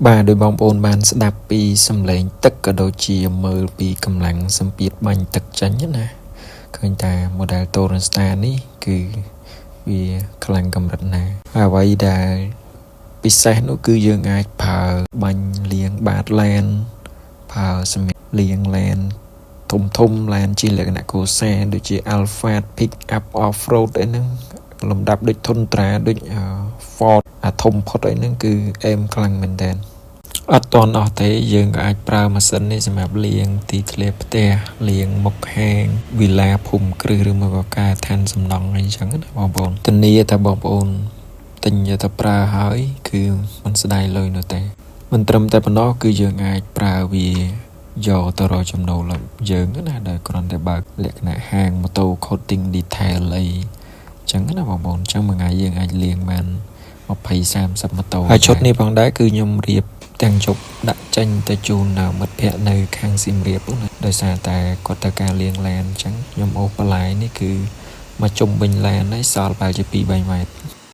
បាទដោយបងប្អូនបានស្ដាប់ពីសំឡេងទឹកក៏ដូចជាមើលពីកម្លាំងសម្ពាធបាញ់ទឹកចេញណាឃើញថា model Tourance នេះគឺវាខ្លាំងកម្រិតណាហើយអ្វីដែលពិសេសនោះគឺយើងអាចប្រើបាញ់លាងបាតឡានប្រើសម្រាប់លាងឡានធំធំឡានជាលក្ខណៈកូសាដូចជា Alphard Pick Up Off Road អីហ្នឹងលំដាប់ដូច Tundra ដូច Ford អាធំផុតអីហ្នឹងគឺអេមខ្លាំងមែនតើអត់តន់អស់ទេយើងក៏អាចប្រើម៉ាស៊ីននេះសម្រាប់លាងទីធ្លាផ្ទះលាងមុខហាងវីឡាភូមិគ្រឹះឬមកក៏ការឋានសំណង់អីចឹងណាបងប្អូនធានាថាបងប្អូនទិញយកទៅប្រើហើយគឺមិនស្ដាយលុយនោះទេមិនត្រឹមតែប៉ុណ្ណោះគឺយើងអាចប្រើវាយកទៅរកចំណូលយើងណាដែលគ្រាន់តែបើកលក្ខណៈហាងម៉ូតូ coating detail អីចឹងណាបងប្អូនចឹងមួយថ្ងៃយើងអាចលាងបាន20 30ម៉ូតូហើយឈុតនេះផងដែរគឺខ្ញុំរៀបទាំងជប់ដាក់ចេញទៅជូនមិត្តភ័ក្តិនៅខាងសៀមរាបណាដោយសារតែគាត់ត្រូវការលាងឡានអញ្ចឹងខ្ញុំអូសបន្លាយនេះគឺមកជុំវិញឡានហើយសល់ប្រហែលជា2 3ម៉ែត្រ។